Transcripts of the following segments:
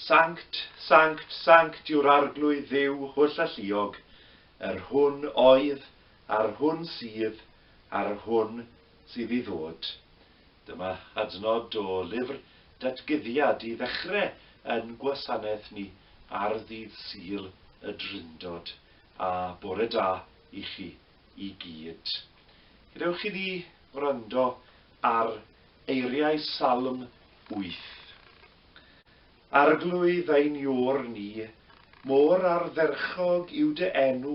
Sanct, sanct, sanct yw'r Arglwydd Dduw hollalluog, yr hwn oedd, a'r hwn sydd, a'r hwn sydd i ddod. Dyma adnod o lyfr Datguddiad i ddechrau yn gwasanaeth ni ar ddydd Sul y Drindod. A bore da i chi i gyd. Gadewch i ni wrando ar eiriau Salm 8. Arglwydd ein Iôr ni, mor ardderchog yw dy enw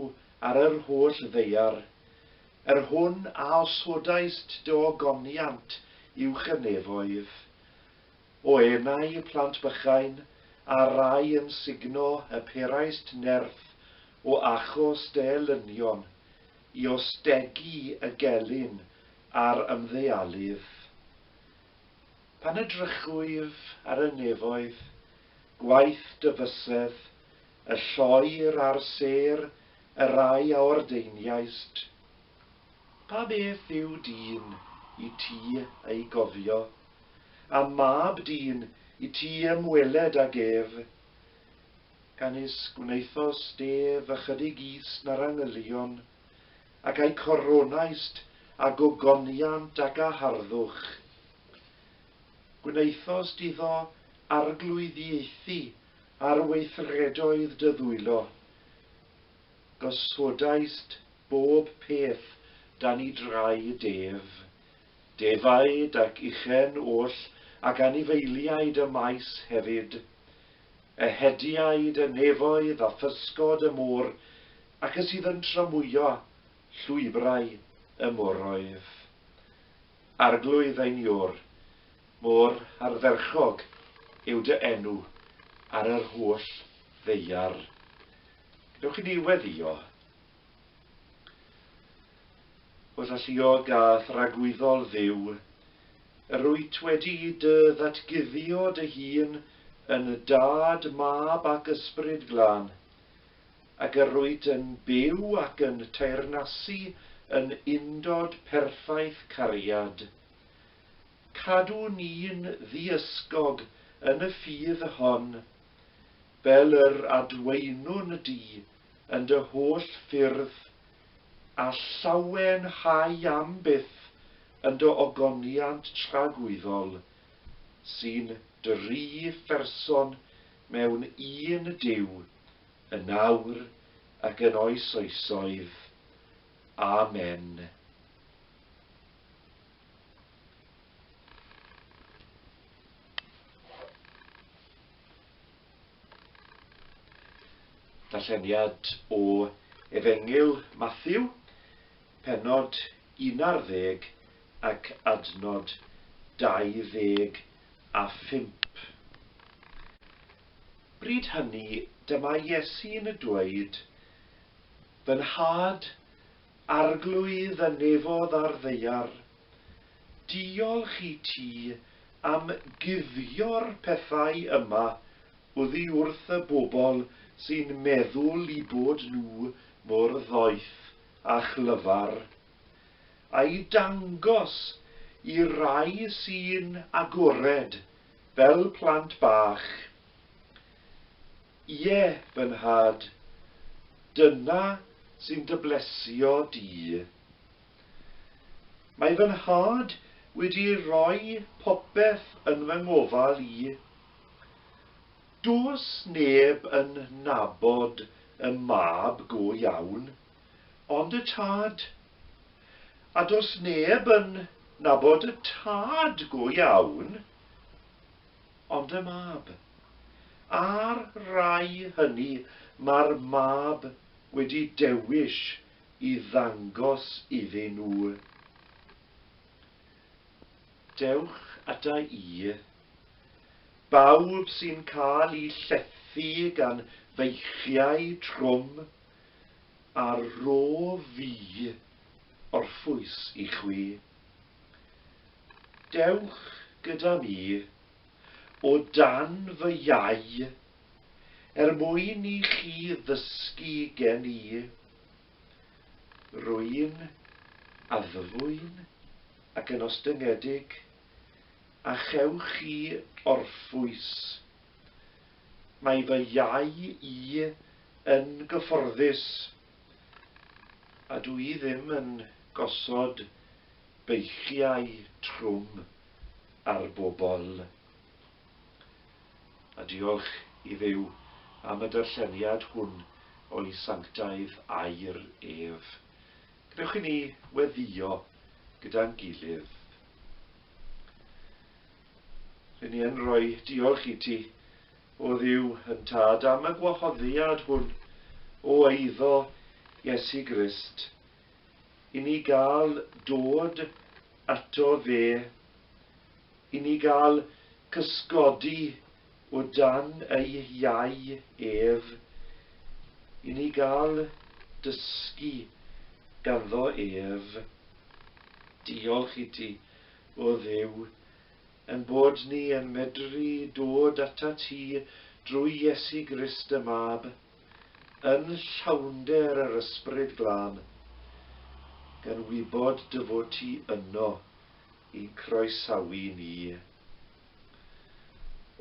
ar yr holl ddaear, yr hwn a osodaist dy ogoniant uwch y nefoedd. O enau plant bychain, a rai yn sugno y peraist nerth o achos dy elynion, i ostegu y gelyn a'r ymddealydd. Pan edrychwyf ar y nefoedd, gwaith dy fysedd, y lloer a'r sêr, y rai a ordeiniaist, pa beth yw dyn i ti ei gofio, a mab dyn i ti ymweled ag ef? Canys gwnaethost ef ychydig is na'r angylion, ac a'i coronaist â gogoniant ac â harddwch. Gwnaethost iddo arglwyddiaethu ar weithredoedd dy ddwylo. Gosodaist bob peth dan i draed ef, defaid ac uchen oll ac anifeiliaid y maes hefyd, ehediaid y nefoedd a physgod y môr, ac y sydd yn tramwyo llwybrau y moroedd. Arglwydd ein Iôr, mor ardderchog yw dy enw ar yr holl ddaear. Gadewch i ni weddïo. Holl alluog a thragwyddol Dduw, yr wyt wedi dy ddatguddio dy hun yn Dad, Mab ac Ysbryd Glân, ac yr wyt yn byw ac yn teyrnasu yn undod perffaith cariad. Cadw ni'n ddiysgog yn y ffydd hon, fel yr adwaenwn di yn dy holl ffyrdd, a llawenhau am byth yn dy ogoniant tragwyddol, sy'n dri pherson mewn un Duw, yn awr ac yn oes oesoedd. Amen. Darlleniad o Efengyl Mathew, pennod 11 ac adnod 25. Bryd hynny, dyma Iesu'n dweud, Fy Nhad, Arglwydd y nefodd a'r ddaear, diolch i ti am guddio'r pethau yma oddi wrth y bobl sy'n meddwl 'u bod nhw mor ddoeth a chlyfar, a'i dangos i rai sy'n agored fel plant bach. Ie, fy nhad, dyna sy'n dy blesio di. Mae fy nhad wedi rhoi popeth yn fy ngofal i. Does neb yn nabod y mab go iawn, ond y tad. A does neb yn nabod y tad go iawn, ond y mab. A'r rhai hynny mae'r mab wedi dewis i ddangos iddyn nhw. Dewch ata i. Bawb sy'n cael eu llethu gan feichiau trwm, a rho fi orffwys i chwi. Dewch gyda mi o dan fy iau, er mwyn i chi ddysgu gen i. Rwy'n addfwyn ac yn ostyngedig, a chewch chi orffwys. Mae fy iau i yn gyfforddus, a dw i ddim yn gosod beichiau trwm ar bobl. A diolch i Dduw am y darlleniad hwn o'i sanctaidd air ef. Gwnewch i ni weddïo gyda'n gilydd. Rŷn ni yn rhoi diolch i ti, o Dduw yn Tad, am y gwahoddiad hwn o eiddo Iesu Grist, i ni gael dod ato fe, i ni gael cysgodi o dan ei iau ef, i ni gael dysgu ganddo ef. Diolch i ti, o Dduw, ein bod ni yn medru dod atat ti drwy Iesu Grist y Mab, yn llawnder yr Ysbryd Glân, gan wybod dy fod ti yno i'n croesawu ni.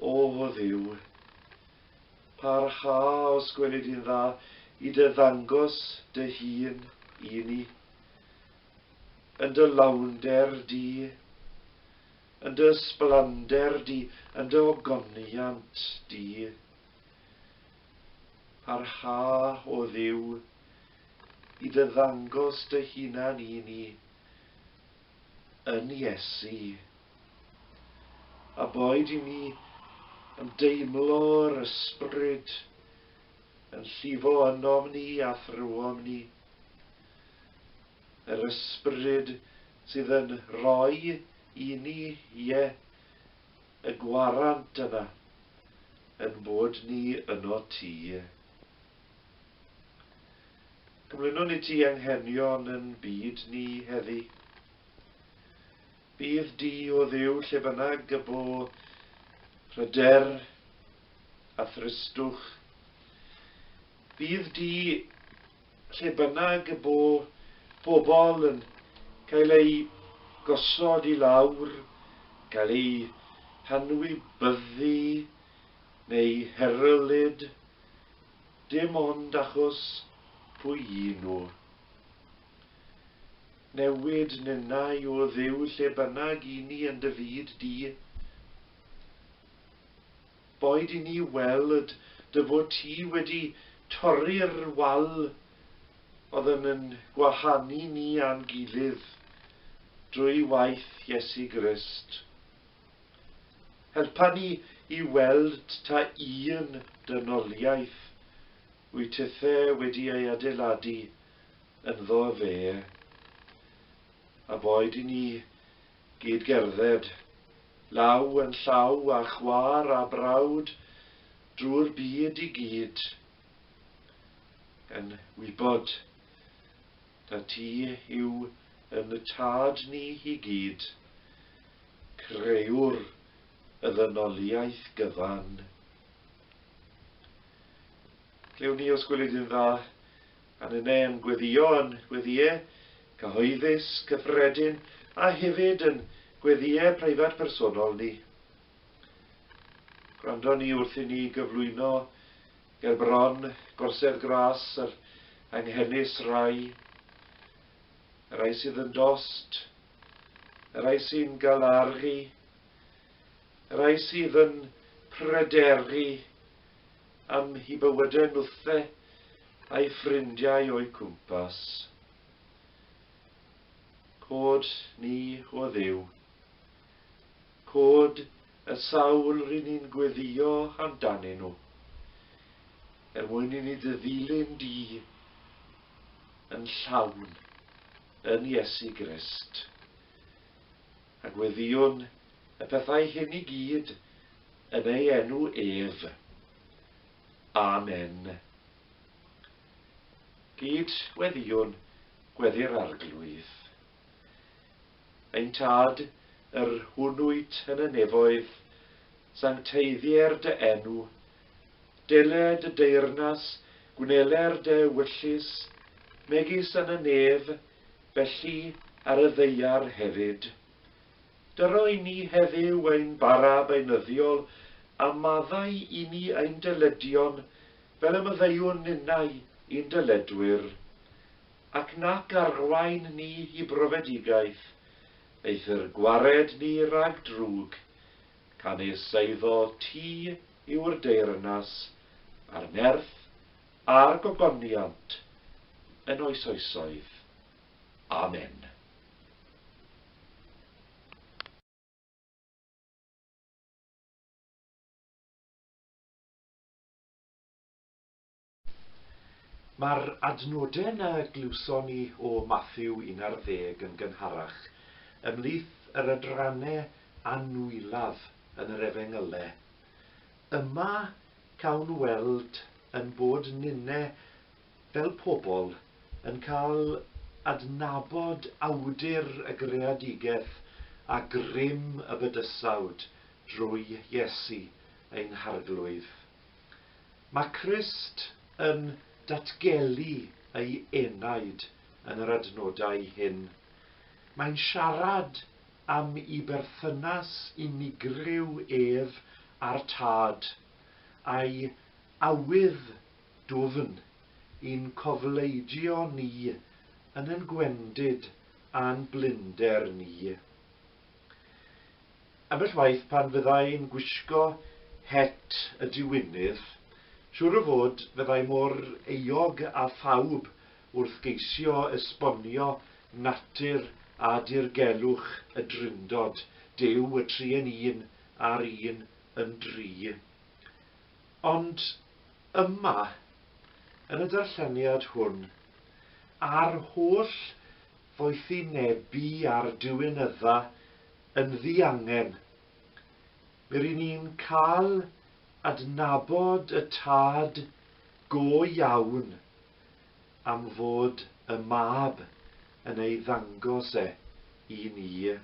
O Dduw, parha os gweli di'n dda i dy ddangos dy hun i ni. Yn dy lawnder di, yn dy ysblander di, yn dy ogoniant di. Parha, o Dduw, i dy ddangos dy hunan i ni, yn Iesu. A boed i ni ymdeimlo'r ysbryd yn llifo ynom ni a thrwom ni. Yr ysbryd sydd yn rhoi i ni, ie, y gwarant yna, yn bod ni yno ti. Cyflwynwn i ti anghenion yn byd ni heddi. Bydd di, o Dduw, lle bynnag y bo pryder a thristwch. Bydd di lle bynnag y bo pobl yn cael eu gosod i lawr, cael eu hanwybyddu neu herlid, dim ond achos pwy y'n nhw. Newid ninnau o Dduw lle bynnag i ni yn dy fyd di. Boed i ni weld dy fod ti wedi torri'r wal oedd yn yn gwahanu ni a'n gilydd drwy waith Iesu Grist. Helpa ni i weld ta un dynoliaeth wyt tithe wedi ei adeiladu ynddo fe. A boed i ni gyd gerdded, law yn llaw â chwaer a brawd drwy'r byd i gyd, gan wybod na ti yw yn y Tad ni i gyd, crëwr y ddynoliaeth gyfan. Clywn ni os gweli di'n dda, a nynne yn gweddio yn gweddïau cyhoeddus, cyffredin, a hefyd yn gweddïau preifat personol ni. Gwrando ni wrth i ni gyflwyno ger bron gorsedd gras yr anghenus rai, y rai sydd yn dost, y rai sy'n galaru, y rai sydd yn pryderu am i bywydau nhwthe a'i ffrindiau o'u cwmpas. Cod ni o Dduw. Cod y sawl ry'n ni'n gweddio amdanyn nhw, er mwyn i ni dy ddilyn di yn llawn yn Iesu Grist. A gweddïwn y pethau hyn i gyd yn ei enw ef. Amen. Gyd weddïwn gweddi'r Arglwydd. Ein Tad, yr hwn wyt yn y nefoedd, sancteiddier dy enw, dele dy deyrnas, gwneler dy ewyllys, megis yn y nef, felly ar y ddaear hefyd. Dyro i ni heddiw ein bara beunyddiol, A maddau i ni ein dyledion, fel y maddeuwn ninnau i'n dyledwyr. Ac nac arwain ni i brofedigaeth, eithr gwared ni rhag drwg, canys eiddo ti yw'r deyrnas, a'r nerth, a'r gogoniant, yn oes oesoedd. Amen. Mae'r adnoden a glywson ni o Mathew 11 yn gynharach ymhlith yr adrannau anwylaf yn yr Efengylau. Yma cawn weld yn bod ninne fel pobl yn cael adnabod awdur y greadigaeth a grym y bydysawd drwy Iesu ein Harglwydd. Mae Crist yn datgelu ei enaid yn yr adnodau hyn. Mae'n siarad am i berthynas unigryw ef a'r Tad, a'i awydd dwfn i'n cofleidio ni yn ein gwendid a'n blinder ni. Ambell waith pan fyddai'n gwisgo het y diwinydd, siŵr o fod fyddai mor euog â phawb wrth geisio esbonio natur a dirgelwch y Drindod, Duw y tri yn un a'r un yn dri. Ond yma, yn y darlleniad hwn, a'r holl ddoethinebu a'r diwinydda yn ddiangen, mi ry'n ni'n cael adnabod y Tad go iawn am fod y Mab yn ei ddangos e i ni.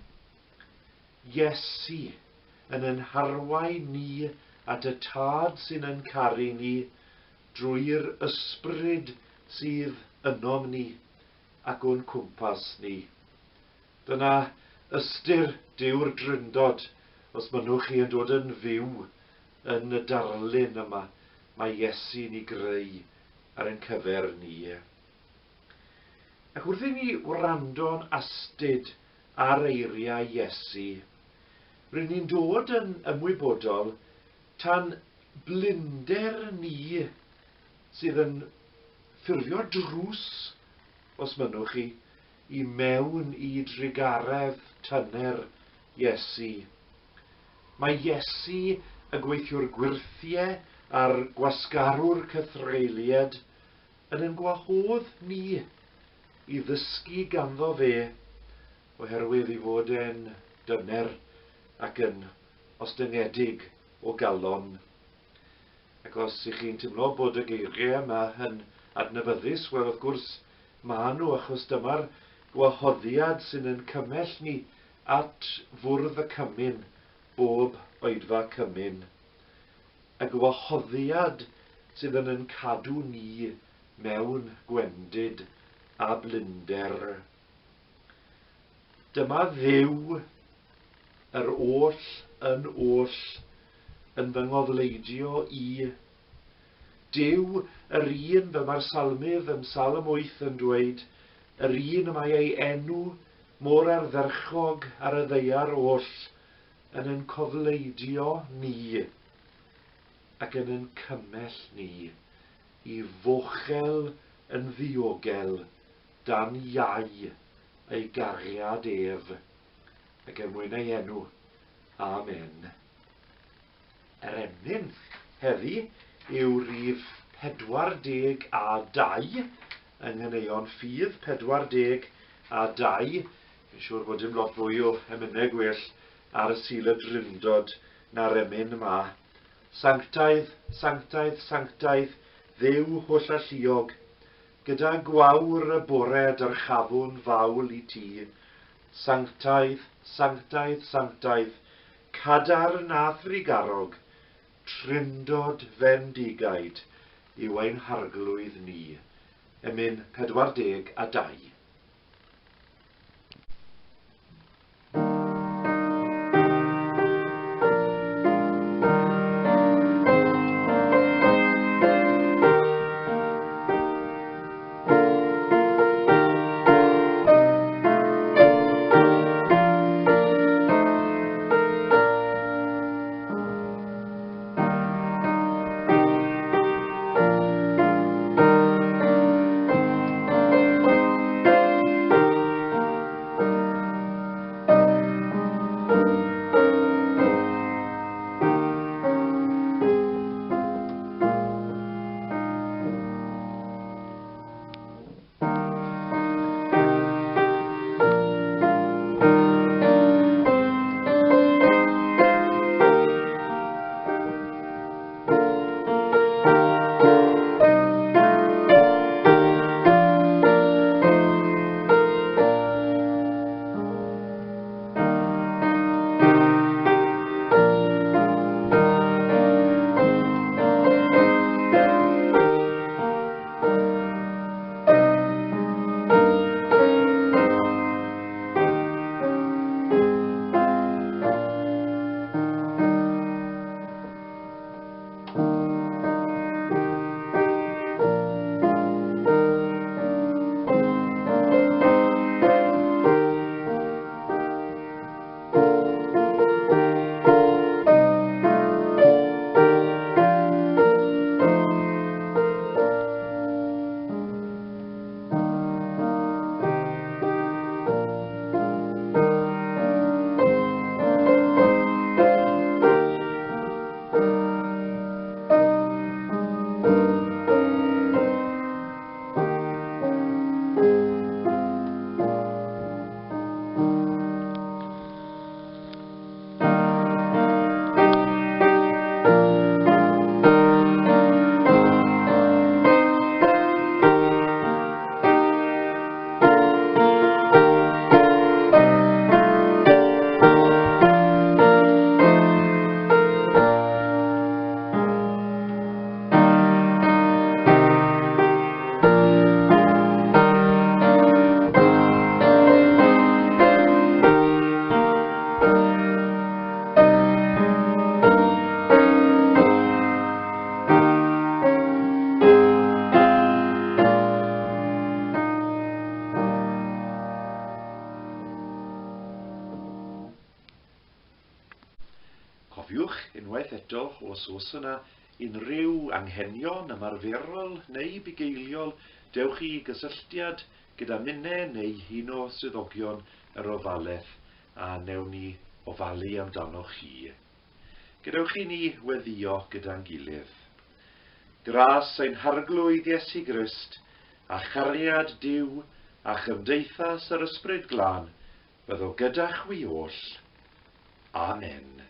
Iesu yn ein harwain ni at y Tad sy'n ein caru ni drwy'r Ysbryd sydd ynom ni ac o'n cwmpas ni. Dyna ystyr Duw'r Drindod, os mynnwch chi, yn dod yn fyw yn y darlun yma mae Iesu'n ei greu ar ein cyfer ni. Ac wrth i ni wrando'n astud ar eiriau Iesu, rŷn ni'n dod yn ymwybodol tan blinder ni sydd yn ffurfio drws, os mynnwch chi, i mewn i drugaredd tyner Iesu. Mae Iesu, y gweithiwr gwyrthie a'r gwasgarwr cythreulied, yn ein gwahodd ni i ddysgu ganddo fe, oherwydd ei fod e'n dyner ac yn ostyngedig o galon. Ac os ych chi'n teimlo bod y geiriau yma yn adnabyddus, wel wrth gwrs maen nhw, achos dyma'r gwahoddiad sy'n ein cymell ni at fwrdd y cymun bob oedfa cymun. Y gwahoddiad sydd yn ein cadw ni mewn gwendid a blinder. Dyma Dduw, yr oll yn oll, yn fy ngofleidio i. Duw, yr un, fel mae'r Salmydd yn Salm 8 yn dweud, yr un y mae ei enw mor ardderchog ar y ddaear oll, yn ein cofleidio ni ac yn ein cymell ni i fochel yn ddiogel dan iau ei gariad ef, ac er mwyn ei enw. Amen. Yr emyn heddi yw rif 42 yng Nghaneuon Ffydd, 42. Fi'n siŵr bod dim lot fwy o emynau gwell ar y Sul y Drindod na'r emyn yma. Sanctaidd, sanctaidd, sanctaidd, Dduw hollalluog, gyda gwawr y bore dyrchafwn fawl i ti. Sanctaidd, sanctaidd, sanctaidd, cadarn a thrugarog, trindod fendigaid yw ein Harglwydd ni. Emyn 42. Cofiwch, unwaith eto, os oes yna unrhyw anghenion ymarferol neu bugeiliol, dewch i gysylltiad gyda minne neu un o swyddogion yr ofalaeth a newn ni ofalu amdanoch chi. Gadewch i ni weddïo gyda'n gilydd. Gras ein Harglwydd Iesu Grist, a chariad Duw, a chymdeithas yr Ysbryd Glân, byddo gyda chwi oll. Amen.